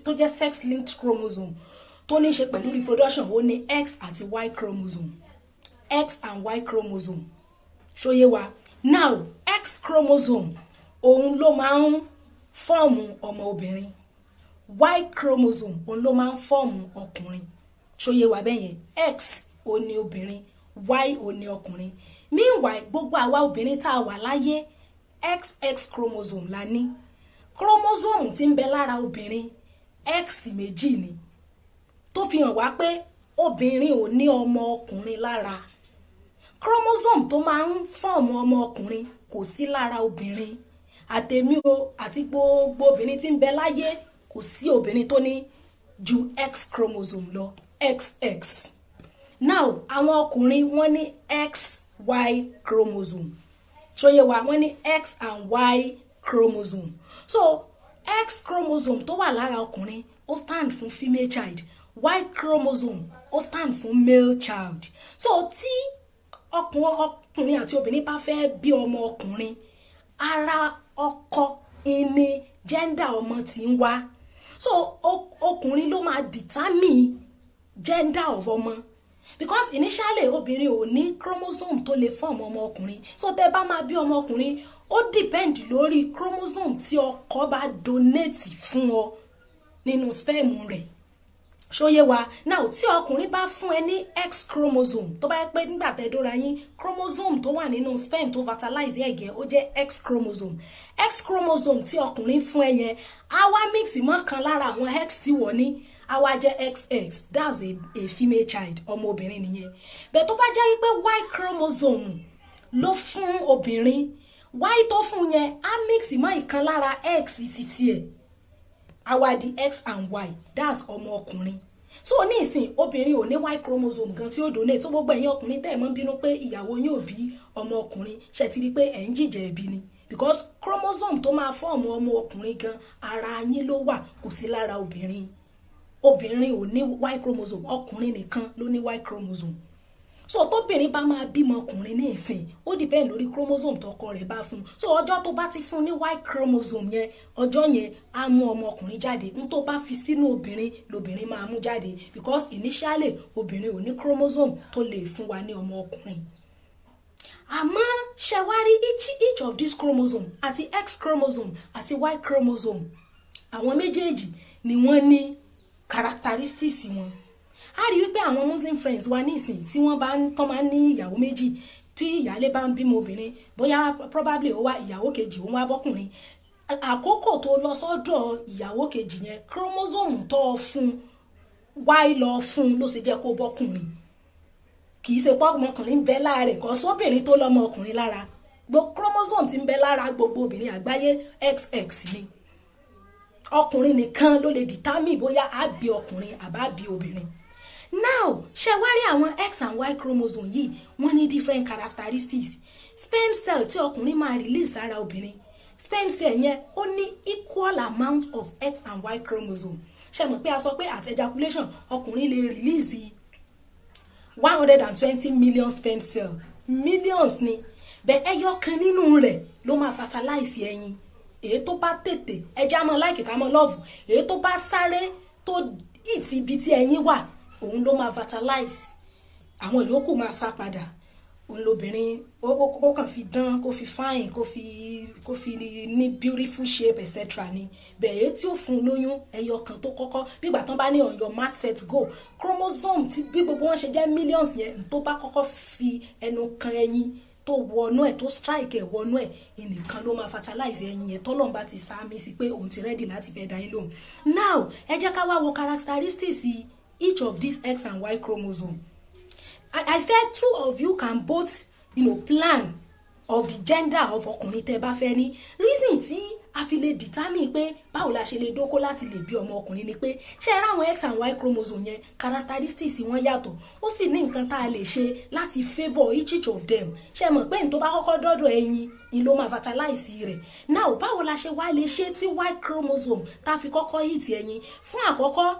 tó jẹ́ sex linked chromosome tó ní í ṣe pẹ̀lú reproduction, ó ní X àti Y chromosome. X and Y chromosome, ṣó yé wa? Now, X chromosome, òun ló máa ń form ọmọ obìnrin. Y chromosome, òun ló máa ń form ọkùnrin. Ṣó yé wa bẹ́yẹn? X ó ní obìnrin, Y ó ní ọkùnrin. Meanwhile, gbogbo àwa obìnrin tá a wà láyé, XX chromosome la ní. Chromosome tí ń bẹ lára obìnrin, X méjì ni, tó fi hàn wá pé obìnrin ò ní ọmọ ọkùnrin lára. Chromosome tó máa ń form ọmọ ọkùnrin kò sí lára obìnrin. Àtèmi o, àti gbogbo obìnrin tí ń bẹ láyé, kò sí obìnrin tó ní ju X chromosome lọ, XX. Now, àwọn ọkùnrin, wọ́n ní XY chromosome. Ṣó yé wa? Wọ́n ní X and Y chromosome. So X chromosome tó wà lára ọkùnrin, ó stand fún female child. Y chromosome, ó stand fún male child. So tí ọkùnrin àti obìnrin bá fẹ́ bí ọmọ ọkùnrin, ara ọkọ ni gender ọmọ tí ń wá. So ọkùnrin ló máa determine gender of ọmọ, because initially, obìnrin ò ní chromosome tó lè form ọmọ ọkùnrin. So tẹ́ bá máa bí ọmọ ọkùnrin, ó depend lórí chromosome tí ọkọ bá donate fún ọ nínú sperm rẹ̀. Ṣó yé wa? Now, tí ọkùnrin bá fún ẹ ní X chromosome, tó bá yẹ pé nígbà tẹ́ dóra yín, chromosome tó wà nínú sperm tó fertilize egg ẹ, ó jẹ́ X chromosome. X chromosome tí ọkùnrin fún ẹ yẹn, á wá mix mọ́ kan lára àwọn X tí wọ́n ní, á wá jẹ́ XX. That's a female child, ọmọ obìnrin nìyẹn. Bẹ́ẹ̀ tó bá jẹ́ wípé Y chromosome ló fún obìnrin, Y tó fún yẹn á mix mọ́ ìkan lára X títí ẹ̀, á wá di X and Y. That's ọmọ ọkùnrin. So nísìn, obìnrin ò ní Y chromosome gan tí ó donate. So gbogbo ẹ̀yin ọkùnrin tẹ́ ẹ̀ mọ́ bínú pé ìyàwó yín ò bí ọmọ ọkùnrin, ṣe ti rí pé ẹ̀ ń jìjẹ́ ẹ̀bi ni? Because chromosome tó máa form ọmọ ọkùnrin gan, ara yín ló wà, kò sí lára obìnrin. Obìnrin ò ní Y chromosome, ọkùnrin nìkan ló ní Y chromosome. So tóbìnrin bá máa bímọ ọkùnrin nísìn, ó depend lórí chromosome tọkọ rẹ̀ bá fún. So ọjọ́ tó bá ti fún ní Y chromosome yẹn, ọjọ́ yẹn á mú ọmọ ọkùnrin jáde. N tó bá fi sínú obìnrin lobìnrin máa mú jáde, because initially, obìnrin ò ní chromosome tó lè fún wa ní ọmọ ọkùnrin. Àmọ́ ṣe wá rí each of these chromosome, àti X chromosome àti Y chromosome, àwọn méjèèjì ni wọ́n ní characteristics wọn. A rí wípé àwọn Muslim friends wa nísìn, tí wọ́n bá ń tán máa ń ní ìyàwó méjì, tí ìyáálé bá ń bímọ obìnrin, bóyá probably ó wá ìyàwó kejì, ó wá bọ́kùnrin, àkókò tó lọ sọ́dọ̀ ìyàwó kejì yẹn, chromosome tó fún, Y lọ fún, ló ṣe jẹ́ kó bọ́kùnrin. Kì í ṣe pé ọmọkùnrin ń bẹ lára rẹ̀ kọ́ sóbìnrin tó lọ́mọ ọkùnrin lára. Gbogbo chromosome tí ń bẹ lára gbogbo obìnrin àgbáyé, XX ni. Ọkùnrin nìkan ló lè determine bóyá á bí ọkùnrin àbá bí obìnrin. Now, ṣe wá rí àwọn X and Y chromosome yìí, wọ́n ní different characteristics. Sperm cell tí ọkùnrin máa release sára obìnrin, sperm cell yẹn, ó ní equal amount of X and Y chromosome. Ṣe mọ̀ pé a sọ pé at ejaculation, ọkùnrin lè release 120 million sperm cell? Millions ni bẹ́ẹ̀. Ẹyọ kan nínú rẹ̀ ló máa fertilize ẹyin. Èyí tó bá tètè ẹja mọ́ like ká mọ́ love, èyí tó bá sáré tó hit ibi tí ẹyin wà, òun ló máa fertilize. Àwọn yòókù máa sá padà. Òun lobìnrin ó kàn fi dán, kó fi fine, kó fi ní beautiful shape, etc. ni bẹ́ẹ̀. Tí ó fún un lóyún, ẹyọ kan tó kọ́kọ́, bígbà tán bá ní "On your mark, set, go", chromosome tí bí gbogbo wọn ṣe jẹ́ millions yẹn, tó bá kọ́kọ́ fi ẹnu kan ẹyin, tó wọnú ẹ̀, tó strike ẹ̀ wọnú ẹ̀, ẹnìkan ló máa fertilize ẹyin yẹn, tọ́lọ́run bá ti sáámi sí pé òun ti ready láti fẹ́ dá yín lóhùn. Now, ẹ jẹ́ ká wá wo characteristics each of these X and Y chromosome. I said two of you can both plan of the gender of ọkùnrin tẹ́ bá fẹ́ ní. Reason tí a fi lè determine pé báwo la ṣe lè dóko láti lè bí ọmọ ọkùnrin ni pé, ṣé ẹ ráwọn X and Y chromosome yẹn, characteristics wọn yàtọ̀. Ó sì ní nǹkan tá a lè ṣe láti favour each of them. Ṣé mọ̀ pé ní tó bá kọ́kọ́ dọ́dọ̀ ẹyin ni ló máa fertilize rẹ̀? Now, báwo la ṣe wá lè ṣe tí Y chromosome tá a fi kọ́kọ́ hit ẹyin? Fún àkọ́kọ́,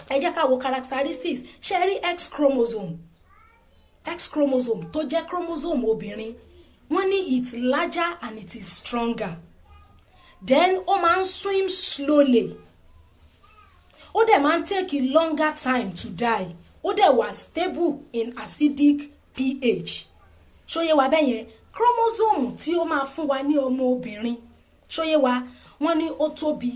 ẹ jẹ́ ká wo characteristics. Ṣé rí X chromosome? X chromosome tó jẹ́ chromosome obìnrin, wọ́n ní it's larger and it is stronger. Then ó máa ń swim slowly. Ó dẹ̀ máa ń take longer time to die. Ó dẹ̀ wà stable in acidic pH. Ṣó yé wa bẹ́yẹn? Chromosome tí ó máa fún wa ní ọmọ obìnrin, ṣó yé wa? Wọ́n ní ó tóbi,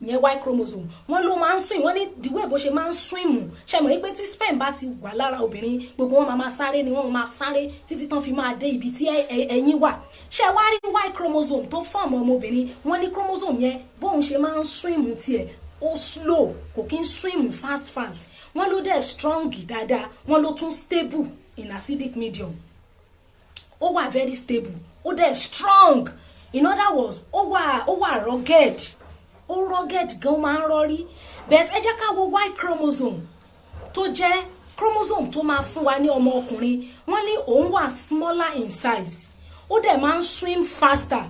ìyẹn Y chromosome. Wọ́n ló máa ń swim. Wọ́n ní the way bó ṣe máa ń swim, ṣe mọ̀ wípé tí sperm bá ti wà lára obìnrin, gbogbo wọn máa sáré ni. Wọ́n máa sáré títí tán fi máa dé ibi tí ẹyin wà. Ṣe wá rí Y chromosome tó form ọmọbìnrin, wọ́n ní chromosome yẹn, bóun ṣe máa ń swim tiẹ̀, ó slow, kò kí ń swim fast fast. Wọ́n ló dẹ̀ strong dáadáa. Wọ́n ló tún stable in acidic medium. Ó wà very stable, ó dẹ̀ strong. In other words, ó wà rugged, ó rugged gan, ó máa ń rọrí. But ẹ jẹ́ ká wo Y chromosome tó jẹ́ chromosome tó máa fún wa ní ọmọ ọkùnrin. Wọ́n ní òun wà smaller in size, ó dẹ̀ máa ń swim faster,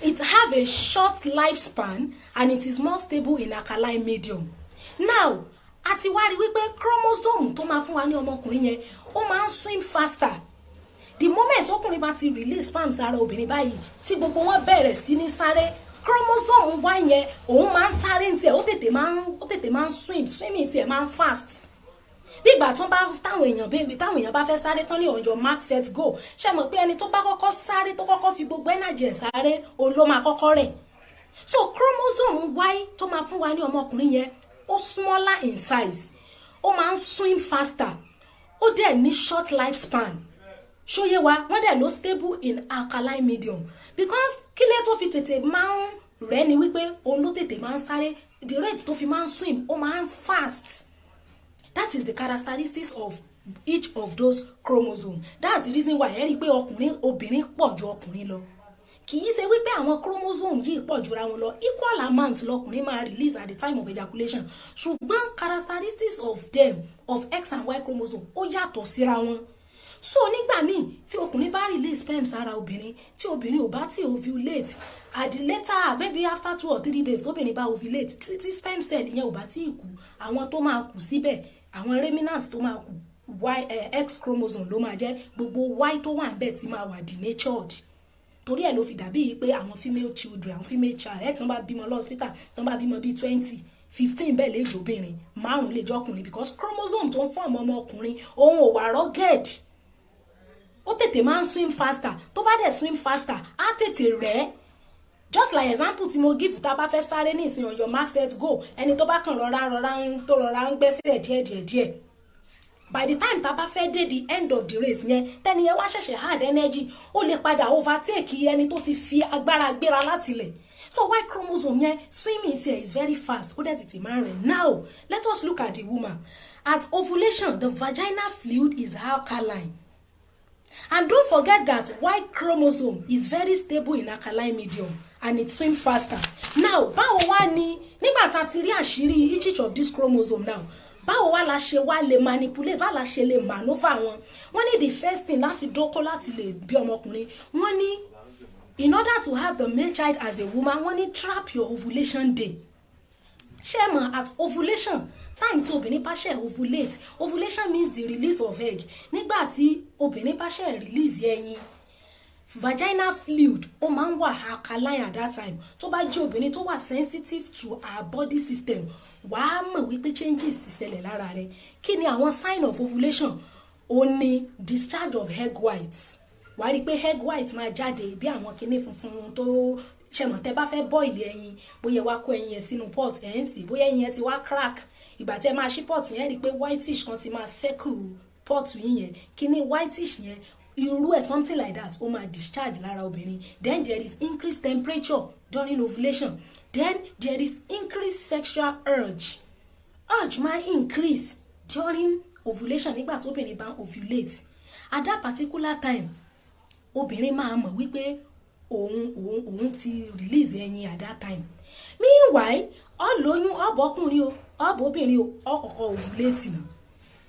it have a short lifespan and it is more stable in alkaline medium. Now, a ti wá rí wípé chromosome tó máa fún wa ní ọmọkùnrin yẹn, ó máa ń swim faster. The moment ọkùnrin bá ti release sperm sára obìnrin báyìí, tí gbogbo wọn bẹ̀rẹ̀ sí ní sáré, chromosome Y yẹn, òun máa ń sáré ní tiẹ̀, ó tètè máa ń swim. Swimming tiẹ̀ máa ń fast bí ìgbà tó bá táwọn èèyàn bá fẹ́ sáré tán ní "On your mark, set, go." Ṣe mọ̀ pé ẹni tó bá kọ́kọ́ sáré, tó kọ́kọ́ fi gbogbo energy ẹ̀ sáré, òun ló máa kọ́kọ́ rẹ̀. So chromosome Y tó máa fún wa ní ọmọkùnrin yẹn, ó smaller in size, ó máa ń swim faster, ó dẹ̀ ní short lifespan. Ṣó yé wa? Wọ́n dẹ̀ ló stable in alkaline medium because kílẹ̀ tó fi tètè máa ń rẹ́ ni wípé òun ló tètè máa ń sáré. The rate tó fi máa ń swim, ó máa ń fast. That is the characteristics of each of those chromosomes. That's the reason why ẹ rí i pé ọkùnrin, obìnrin pọ̀ ju ọkùnrin lọ. Kì í ṣe wípé àwọn chromosome yìí pọ̀ jura wọn lọ. Equal amount lọkùnrin máa release at the time of ejaculation, ṣùgbọ́n characteristics of them, of X and Y chromosome, ó yàtọ̀ síra wọn. So nígbà míì, tí ọkùnrin bá release sperm sára obìnrin, tí obìnrin ò bá tí ovulate, at the later, maybe after 2 or 3 days, tóbìnrin bá ovulate, tí sperm cell yẹn ò bá tí ì kú, àwọn tó máa kù síbẹ̀, àwọn remnant tó máa kù, Y, X chromosome ló máa jẹ́. Gbogbo Y tó wà níbẹ̀ ti máa wà denatured. Torí ẹ̀ ló fi dàbí pé àwọn female children, àwọn female child ẹ̀, tí wọ́n bá bímọ lọ hospital, tí wọ́n bá bímọ bíi 20, 15 bẹ́ẹ̀ lè jẹ́ obìnrin, márùn lè jọkùnrin, because chromosome tó ń form ọmọkùnrin, òun ò wà rugged. Ó tètè máa ń swim faster. Tó bá dẹ̀ swim faster, á tètè rẹ̀. Just like example tí mo give, tá a bá fẹ́ sáré ní ìsìn, "On your mark, set, go," ẹni tó bá kàn rọra rọra ń tó rọra ń gbẹ́sẹ̀ díẹ̀ díẹ̀ díẹ̀, by the time tá a bá fẹ́ dé the end of the race yẹn, tẹ́ni yẹn wá ṣẹ̀ṣẹ̀ add energy, ó lè padà overtake ẹni tó ti fi agbára gbéra láti ilẹ̀. So Y chromosome yẹn, swimming tiẹ̀ is very fast, ó dẹ̀ tètè máa ń rìn. Now let us look at the woman. At ovulation, the vaginal fluid is alkaline, and don't forget that Y chromosome is very stable in alkaline medium and it swim faster. Now, báwo wá ni, nígbà tá a ti rí àṣírí each of this chromosome now, báwo wá la ṣe wá lè manipulate, báwo la ṣe lè maneuver wọn? Wọ́n ní the first thing láti dóko, láti lè bí ọmọkùnrin, wọ́n ní in order to have the male child as a woman, wọ́n ní trap your ovulation day. Ṣé mọ̀, at ovulation time, tí obìnrin bá ṣe ovulate, ovulation means the release of egg, nígbà tí obìnrin bá ṣe release ẹyin, vaginal fluid ó máa ń wà alkaline at that time. Tó bá jẹ́ obìnrin tó wà sensitive to her body system, wàá mọ̀ wípé changes ti ṣẹlẹ̀ lára rẹ̀. Kí ni àwọn sign of ovulation? Ó ní discharge of egg whites. Wàá rí i pé egg white máa jáde bí àwọn kinní funfun tó ṣẹmọ̀. Tẹ́ bá fẹ́ boil ẹyin, bóyá wá kó ẹyin yẹn sínú pot ẹ̀ ń sì, bóyá ẹyin yẹn ti wá crack, ìgbà tẹ́ máa ṣí pot yẹn, rí i pé whitish kan ti máa circle pot yín yẹn. Kinní whitish yẹn, irú ẹ̀, something like that, ó máa discharge lára obìnrin. Then there is increased temperature during ovulation. Then there is increased sexual urge. Urge máa increase during ovulation. Nígbà tó obìnrin bá ovulate at that particular time, obìnrin máa mọ̀ wípé òun ti release ẹyin at that time. Meanwhile, ó lóyún, ọ̀bọ̀kùnrin o, ọ̀bọ̀bìnrin o, ọ̀kọ̀ọ̀kọ̀ ovulate náà.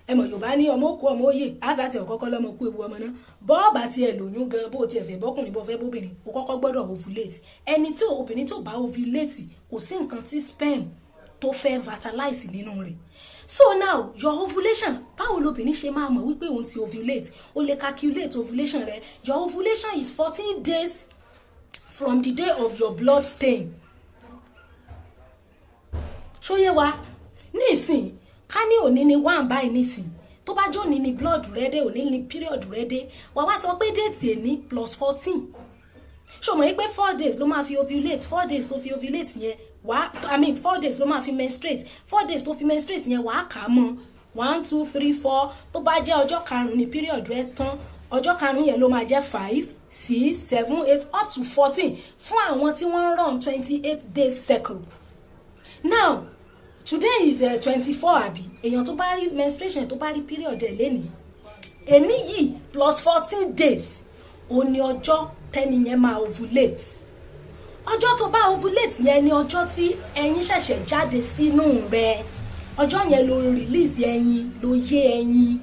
Ẹ mọ̀, Yorùbá ní ọmọ òkú, ọmọ òye àṣà tí ọ̀kọ́kọ́ lọ́mọ kú ewu ọmọ náà. Bọ́ọ̀bà tí ẹ lóyún gan, bó tiẹ̀ fẹ́ bọ́kùnrin, bó fẹ́ bóbìnrin, o kọ́kọ́ gbọ́dọ̀ ovulate. Ẹni tí obìnrin tó bá ovulate, kò sí nǹkan tí sperm tó fẹ́ fertilize nínú rẹ̀. So now, your ovulation, báwo lobìnrin ṣe máa mọ̀ wípé òun ti ovulate? O lè calculate ovulation rẹ. Your ovulation is 14 days from the day of your blood stain. Ṣóyé wa? Nísìn, ká ní òní ni 1 báyìí nísìn, tó bá jó ní ni blood rẹ dé, òní ni period rẹ dé, wà wá sọ pé date èní plus 14. Ṣó mọ̀ pé 4 days ló máa fi ovulate? 4 days tó fi ovulate yẹn wà, I mean, 4 days ló máa fi menstruate. 4 days tó fi menstruate yẹn, wà á kà á mọ́ one, two, three, four. Tó bá jẹ́ ọjọ́ karùn-ún ni period rẹ tán, ọjọ́ karùn-ún yẹn ló máa jẹ́ 5, 6, 7, 8 up to 14 fún àwọn tí wọ́n ń run 28 days cycle. Now, today is 24, àbí? Èèyàn tó bá rí menstruation, tó bá rí period ẹ̀ lénìí, èní yìí plus 14 days, òun ni ọjọ́ tẹ́ni yẹn máa ovulate. Ọjọ́ tó bá ovulate yẹn ni ọjọ́ tí ẹyin ṣẹ̀ṣẹ̀ jáde sínú rẹ̀. Ọjọ́ yẹn ló release ẹyin, ló yé ẹyin.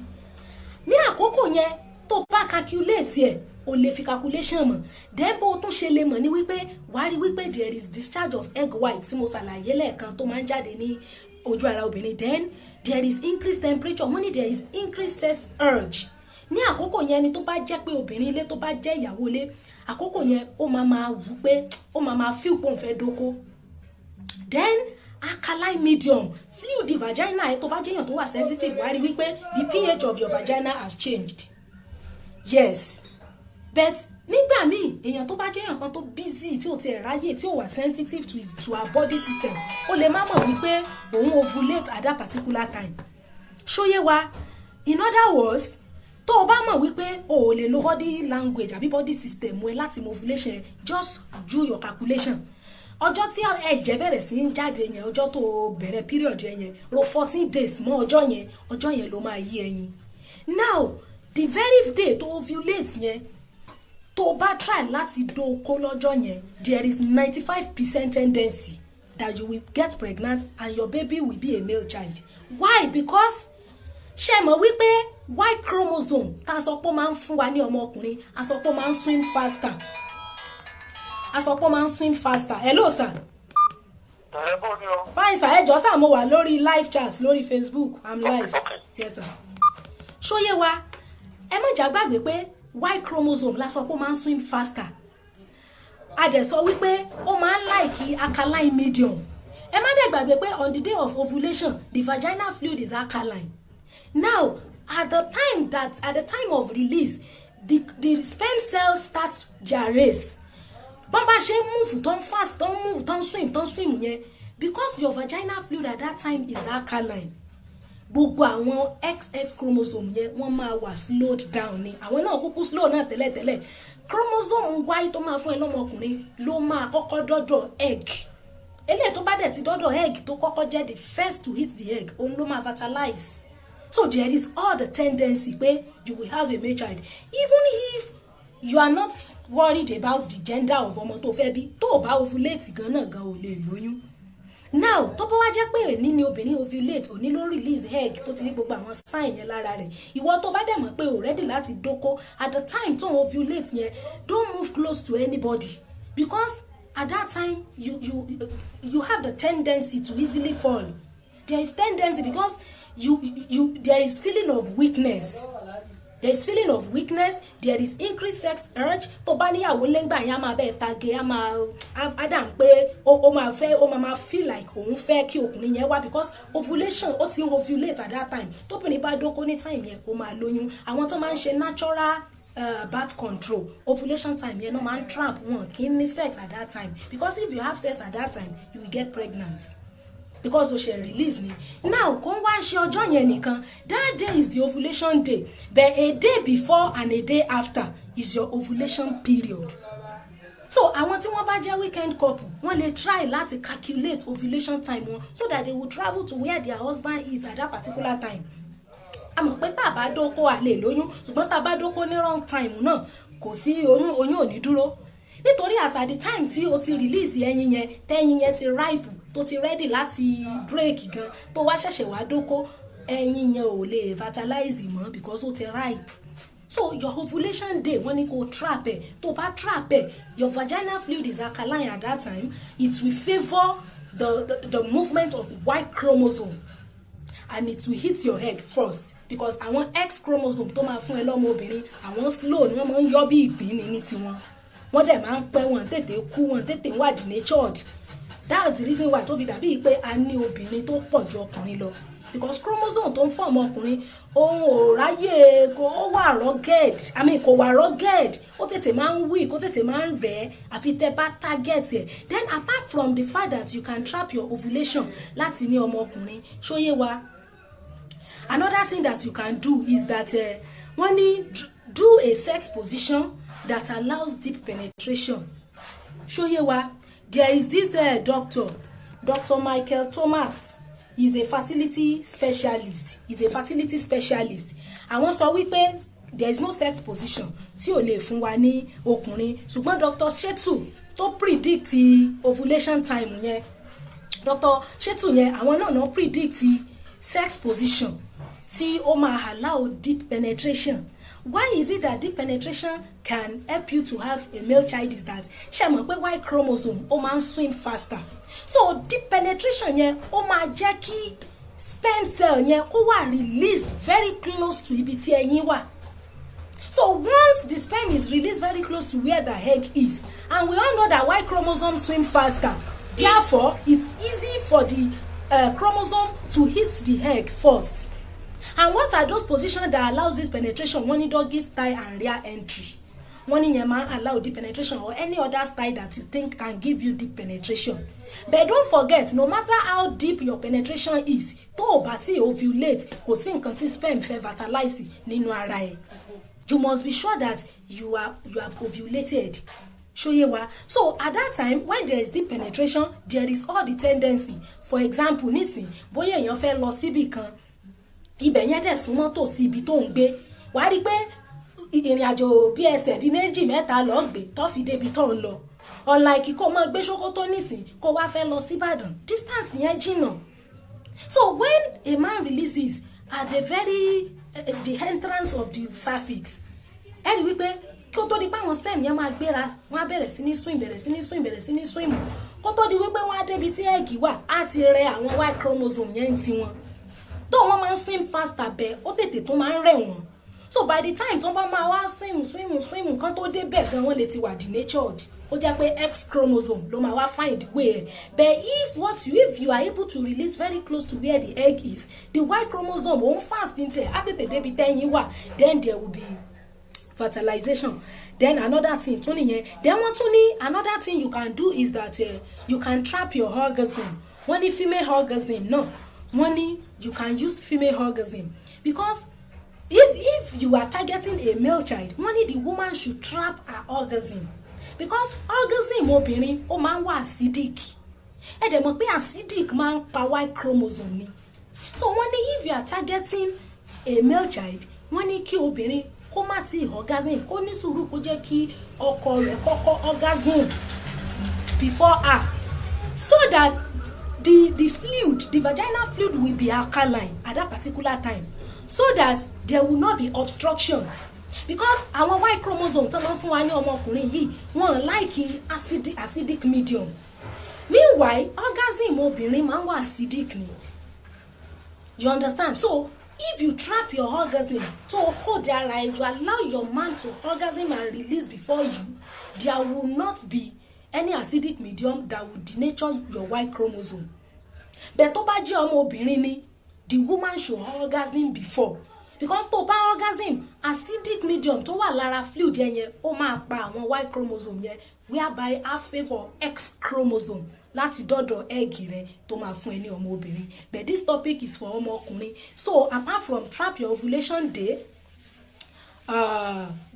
Ní àkókò yẹn, tó bá calculate ẹ̀, o lè fi calculation mọ̀. Then bó o tún ṣe lè mọ̀ ní wípé wàá rí wípé there is discharge of egg white tí mo ṣàlàyé lẹ́ẹ̀kan tó máa ń jáde ní ojú ara obìnrin. Then there is increased temperature. Wọ́n ní there is increased sex urge ní àkókò yẹn ni. Tó bá jẹ́ pé obìnrin ilé, tó bá jẹ́ ìyàwó ilé, àkókò yẹn ó máa máa wù pé ó máa máa feel pé òun fẹ́ dóko. Then alkaline medium fluid, the vagina ẹ, tó bá jẹ́yàn tó wà sensitive, wàá rí wípé the pH of your vagina has changed. Yes, but nígbà míì, èèyàn tó bá jẹ́yàn kan tó busy, tí ò tiẹ̀ ráyè, tí ò wà sensitive to her body system, ó lè má mọ̀ wípé òun ovulate at that particular time. Ṣóyé wa? In other words, tó o bá mọ̀ wípé o ò lè lo body language àbí body system ẹ láti mọ ovulation, just do your calculation. Ọjọ́ tí ẹ̀jẹ̀ bẹ̀rẹ̀ sí ń jáde yẹn, ọjọ́ tó o bẹ̀rẹ̀ period yẹn, ro 14 days mọ́ ọjọ́ yẹn, ọjọ́ yẹn ló máa yí ẹyin. Now, the very day tó ovulate yẹn, tó o bá try láti dóko lọ́jọ́ yẹn, there is 95% tendency that you will get pregnant and your baby will be a male child. Why? Because ṣe mọ̀ wípé Y chromosome tá a sọ pé ó máa ń fún wa ní ọmọkùnrin, a sọ pé ó máa ń swim faster, a sọ pé ó máa ń swim faster. Hello, sir. Ẹ bó ni o. Fine, sir. Ẹ jọ̀ọ́ sir, mo wà lórí live chat lórí Facebook. I'm live. Okay. Yes, sir. Ṣóyé wa? Ẹ má jà gbàgbé pé Y chromosome la sọ pé ó máa ń swim faster. A dẹ̀ sọ wípé ó máa ń like alkaline medium. Ẹ má dẹ̀ gbàgbé pé on the day of ovulation, the vaginal fluid is alkaline. Now, at the time of release, the sperm cell starts their race. Bọ́n bá ṣe ń move, tó ń fast, tó ń move, tó ń swim, tó ń swim yẹn, because your vaginal fluid at that time is alkaline, gbogbo àwọn XX chromosome yẹn, wọ́n máa wà slowed down ni. Àwọn náà kúkú slow náà tẹ́lẹ̀tẹ́lẹ̀. Chromosome Y tó máa fún ẹ lọ́mọkùnrin ló máa kọ́kọ́ dọ́dọ̀ egg. Eléyìí tó bá dẹ̀ ti dọ́dọ̀ egg, tó kọ́kọ́ jẹ́ the first to hit the egg, òun ló máa fertilize. So there is all the tendency pé you will have a male child. Even if you are not worried about the gender of ọmọ tó fẹ́ bí, tó o bá ovulate gan náà gan, ò lè lóyún. Now, tó bá wá jẹ́ pé òní ni obìnrin ovulate, òní ló release egg, tó ti rí gbogbo àwọn sign yẹn lára rẹ̀, ìwọ tó bá dẹ̀ mọ̀ pé o ready láti dóko at the time tó ń ovulate yẹn, don't move close to anybody, because at that time you have the tendency to easily fall. There is tendency because you there is feeling of weakness, there is feeling of weakness, there is increased sex urge. Tó bá níyàwó lẹ́ngbà yẹn, á máa bẹ́ẹ̀ tage, á máa á dà ń pé ó máa fẹ́, ó máa feel like òun fẹ́ kí ọkùnrin yẹn wá, because ovulation, ó ti ń ovulate at that time. Tóbìnrin bá dóko ní time yẹn, ó máa lóyún. Àwọn tó máa ń ṣe natural birth control, ovulation time yẹn náà máa ń trap wọn, kì í ní sex at that time, because if you have sex at that time, you will get pregnant, because o ṣe release ni. Now, kò ń wá ṣe ọjọ́ yẹn nìkan. That day is the ovulation day, but a day before and a day after is your ovulation period. So àwọn tí wọ́n bá jẹ́ weekend couple, wọ́n lè try láti calculate ovulation time wọn so that they will travel to where their husband is at that particular time. A mọ̀ pé tá a bá dóko, a lè lóyún, ṣùgbọ́n tá a bá dóko ní wrong time náà, kò sí oyún, oyún ò ní dúró, nítorí as at the time tí o ti release ẹyin yẹn, tẹ́yin yẹn ti ripe, tó ti ready láti break gan, tó wá ṣẹ̀ṣẹ̀ wá dóko, ẹyin yẹn ò lè fertilize mọ́ because ó ti ripe. So your ovulation day, wọ́n ní kó trap ẹ̀. Tó bá trap ẹ̀, your vaginal fluid is alkaline at that time. It will favour the movement of Y chromosome and it will hit your egg first, because àwọn X chromosome tó máa fún ẹ lọ́mọ obìnrin, àwọn slow ni. Wọ́n máa ń yọ bí ìgbín ni ní tiwọn. Wọ́n dẹ̀ máa ń pẹ́, wọ́n tètè kú, wọ́n tètè wà denatured. That's the reason why tó fi dàbí pé a ní obìnrin tó pọ̀ ju ọkùnrin lọ, because chromosome tó ń form ọkùnrin, òun ò ráyè kó ó wà rugged, I mean, kò wà rugged. Ó tètè máa ń weak, ó tètè máa ń rẹ̀, àfi tẹ́ bá target ẹ̀. Then apart from the fact that you can trap your ovulation láti ní ọmọkùnrin, ṣóyé wa, another thing that you can do is that wọ́n ní do a sex position that allows deep penetration. Ṣóyé wa, there is this doctor, Dr. Michael Thomas. He is a fertility specialist. He is a fertility specialist. Àwọn sọ wípé there is no sex position tí ò lè fún wa ní ọkùnrin, ṣùgbọ́n Dr. Shetu tó predict ovulation time yẹn, Dr. Shetu yẹn, àwọn náà predict sex position tí ó máa allow deep penetration. Why is it that deep penetration can help you to have a male child is that, ṣe mọ̀ pé Y chromosome, ó máa ń swim faster? So deep penetration yẹn, ó máa jẹ́ kí sperm cell yẹn kó wà released very close to ibi tí ẹyin wà. So once the sperm is released very close to where the egg is, and we all know that Y chromosome swim faster, therefore it's easy for the chromosome to hit the egg first. And what are those positions that allows this penetration? Wọ́n ní doggy style and rear entry. Wọ́n ní yẹn máa allow deep penetration, or any other style that you think can give you deep penetration. But don't forget, no matter how deep your penetration is, tó o bá tí ovulate, kò sí nǹkan tí sperm fẹ́ fertilize nínú ara ẹ̀. You must be sure that you have ovulated. Ṣóyé wa? So at that time when there is deep penetration, there is all the tendency, for example, nísìn, bóyá èèyàn fẹ́ lọ síbì kan, ibẹ̀ yẹn dẹ̀ súnmọ́ tòsí ibi tó ń gbé, wàá rí i pé ìrìn àjò bí ẹsẹ̀ bíi méjì mẹ́ta lọ́ọ́ gbé tó fi débi tó ń lọ, unlike kó máa gbé Sókótó nísìn, kó wá fẹ́ lọ síbàdàn, distance yẹn jìnnà. So when a man releases at the very the entrance of the cervix, ẹ rí wípé kí ó tó di pé àwọn sperm yẹn máa gbéra, wọ́n á bẹ̀rẹ̀ sí ní swim, bẹ̀rẹ̀ sí ní swim, bẹ̀rẹ̀ sí ní swim, kó tó di wípé wọ́n á débi tí egg wà, á ti rẹ àwọn Y chromosome yẹn ti wọn tó wọ́n máa ń swim faster bẹ́ẹ̀, ó tètè tó máa ń rẹ̀ wọ́n. So by the time tó bá máa wá swim, swim, swim, nǹkan tó débẹ̀ gan, wọ́n lè ti wà denatured, ó jẹ́ pé X chromosome ló máa wá find way ẹ̀. But if you are able to release very close to where the egg is, the Y chromosome òun fast ní tiẹ̀, á tètè débi tẹ́yin wà, then there will be fertilization. Then another thing tún nìyẹn. Then wọ́n tún ní another thing you can do is that you can trap your orgasm. Wọ́n ní female orgasm náà, wọ́n ní you can use female orgasm, because if you are targeting a male child, wọ́n ní the woman should trap her orgasm, because orgasm obìnrin, ó máa ń wà acidic. Ẹ dẹ̀ mọ̀ pé acidic máa ń pa Y chromosome ni. So wọ́n ní if you are targeting a male child, wọ́n ní kí obìnrin kó má tí orgasm, kó ní sùúrù, kó jẹ́ kí ọkọ rẹ̀ kọ́kọ́ orgasm before her, so that the fluid, the vaginal fluid, will be alkaline at that particular time, so that there will not be obstruction, because àwọn Y chromosome tó máa ń fún wa ní ọmọkùnrin yìí, wọ́n like acidic medium. Meanwhile, orgasm obìnrin máa ń wà acidic ni, you understand? So if you trap your orgasm to hold ara ẹ, you allow your man to orgasm and release before you, there will not be any acidic medium that will denature your Y chromosome. But tó bá jẹ́ ọmọ obìnrin ni, the woman should orgasm before, because tó bá orgasm, acidic medium tó wà lára fluid yẹn, ó máa pa àwọn Y chromosome yẹn, whereby á favour X chromosome láti dọ́dọ̀ egg rẹ tó máa fún ẹ ní ọmọ obìnrin. But this topic is for ọmọ ọkùnrin. So apart from trap your ovulation day,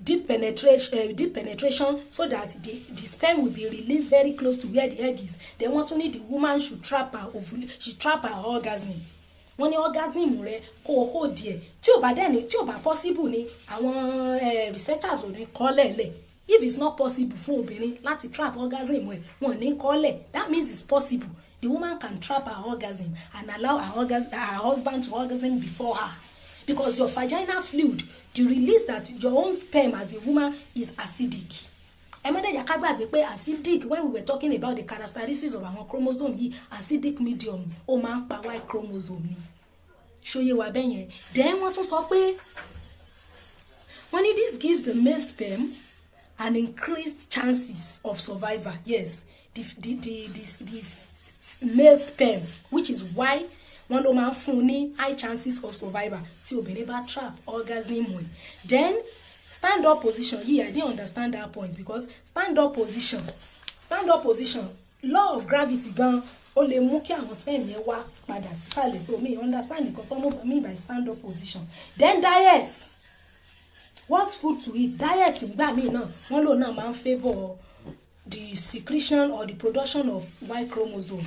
deep penetration so that the sperm will be released very close to where the egg is, then wọ́n tún ní the woman should trap her ovulation, she trap her orgasm. Wọ́n ní orgasm rẹ, kó o hold ẹ̀. Tí ò bá dẹ̀ ní, tí ò bá possible ni, àwọn researchers ò ní kọ́ lẹ̀lẹ̀. If it's not possible fún obìnrin láti trap orgasm ẹ̀, wọ́n ní kọ́lẹ̀. That means it's possible the woman can trap her orgasm and allow her husband to orgasm before her, because your vaginal fluid, the release that your own sperm as a woman is acidic. Ẹ má dẹ̀ jẹ́ ká gbàgbé pé acidic, when we were talking about the characteristics of àwọn chromosome yìí, acidic medium, ó máa ń pa Y chromosome ni. Ṣóyé wa bẹ́ẹ̀ yẹn? Then wọ́n tún sọ pé, wọ́n ní this gives the male sperm an increased chances of survival. Yes, the male sperm, which is why wọ́n ló máa ń fún un ní high chances of survival tí obìnrin bá trap orgasm ẹ̀. Then stand up position yìí, I didn't understand that point, because stand up position, law of gravity gan, ó lè mú kí àwọn sperm yẹn wá padà sísàlẹ̀. So mi ò understand nǹkan tó mean by stand up position. Then diet, what food to eat, diet ìgbà míì náà, wọ́n lò náà máa ń favour the secretion or the production of Y chromosome.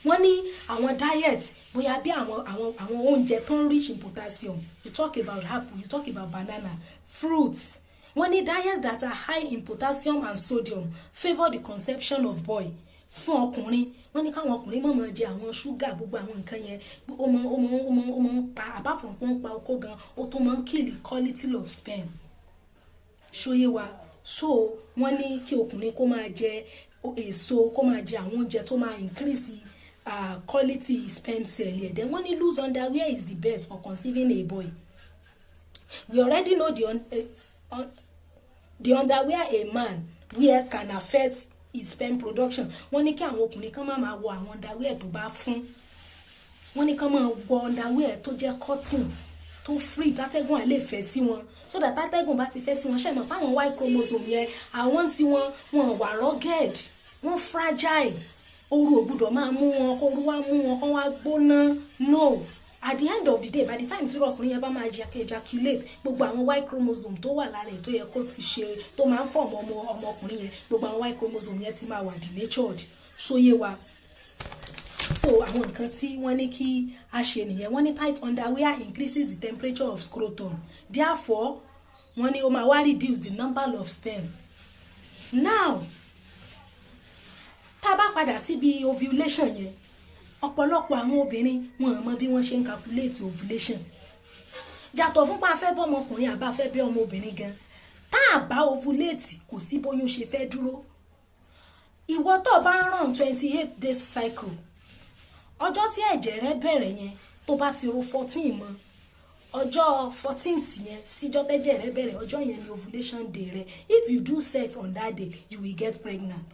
Wọ́n ní àwọn diet, bóyá bí àwọn oúnjẹ tó ń rich in potassium. You talk about apple, you talk about banana, fruits. Wọ́n ní diets that are high in potassium and sodium favour the conception of boy. Fún ọkùnrin, wọ́n ní káwọn ọkùnrin má máa jẹ àwọn ṣúgà, gbogbo àwọn nǹkan yẹn, ó máa ń pa, apart from pé ó ń pa okó gan, ó tún máa ń kill the quality of sperm. Ṣó yé wa? So wọ́n ní kí ọkùnrin kó máa jẹ èso, kó máa jẹ àwọn oúnjẹ tó máa increase quality sperm cell yẹn. Then wọ́n ní loose underwear is the best for conceiving a boy. We already know the underwear a man wears can affect his sperm production. Wọ́n ní kí àwọn ọkùnrin kan má máa wọ àwọn underwear tó bá fún. Wọ́n ní kán máa wọ underwear tó jẹ́ cotton, tó free, tátẹ́gùn á lè fẹ́ sí wọn, so that tátẹ́gùn bá ti fẹ́ sí wọn, ṣe mọ̀ fáwọn Y chromosome yẹn, àwọn tí wọ́n wà rugged, wọ́n fragile. Ooru ò gbúdọ̀ máa mú wọn, kó ooru wá mú wọn kó wá gbóná. No, at the end of the day, by the time tí ọkùnrin yẹn bá máa ejaculate, gbogbo àwọn Y chromosome tó wà lára ẹ̀ tó yẹ kó fi ṣe, tó máa ń form ọmọkùnrin yẹn, gbogbo àwọn Y chromosome yẹn ti máa wà denatured. Ṣó yé wa? So àwọn nǹkan tí wọ́n ní kí a ṣe nìyẹn. Wọ́n ní tight underwear increases the temperature of scrotum, therefore wọ́n ní ó máa wá reduce the number of sperm. Now, tá a bá padà síbi ovulation yẹn, ọ̀pọ̀lọpọ̀ àwọn obìnrin, wọn ò mọ bí wọ́n ṣe ń calculate ovulation. Yàtọ̀ fún pé a fẹ́ bọ́ ọmọkùnrin àbá fẹ́ bí ọmọbìnrin gan, tá a bá ovulate, kò sí bóyún ṣe fẹ́ dúró. Ìwọ tó bá ń run 28 days cycle, ọjọ́ tí ẹ̀jẹ̀ rẹ bẹ̀rẹ̀ yẹn, tó bá ti ro 14 mọ́ ọjọ́ 14th yẹn síjọ́ tẹ́jẹ̀ rẹ bẹ̀rẹ̀, ọjọ́ yẹn ni ovulation day rẹ. If you do sex on that day, you will get pregnant.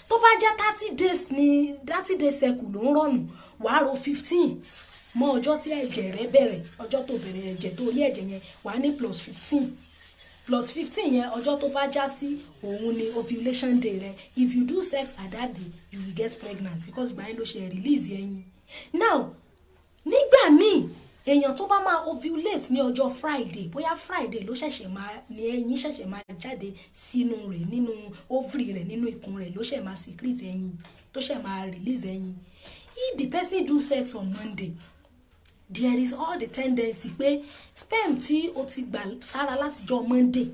Tó bá jẹ́ 30 days ní 30 days cycle ló ń run, wàá ro 15 mọ́ ọjọ́ tí ẹ̀jẹ̀ rẹ bẹ̀rẹ̀, ọjọ́ tó bẹ̀rẹ̀ ẹ̀jẹ̀, tó rí ẹ̀jẹ̀ yẹn, wàá ní plus 15. Plus 15 yẹn, ọjọ́ tó bá já sí, òun ni ovulation day rẹ. If you do sex at that day, you will get pregnant, because ìgbà yẹn ló ṣe release ẹyin. Now, nígbà míì, èèyàn tó bá máa ovulate ní ọjọ́ Friday, bóyá Friday ló ṣẹ̀ṣẹ̀ máa ní ẹyin ṣẹ̀ṣẹ̀ máa jáde sínú rẹ̀, nínú ovary rẹ̀, nínú ikùn rẹ̀ ló ṣẹ̀ máa secrete ẹyin, tó ṣẹ̀ máa release ẹyin, if the person do sex on Monday, there is all the tendency pé sperm tí o ti gbà sára látijọ́ Monday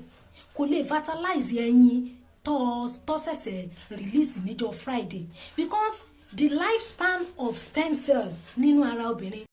kò lè fertilize ẹyin tó ṣẹ̀ṣẹ̀ release níjọ́ Friday, because the lifespan of sperm cell nínú ara obìnrin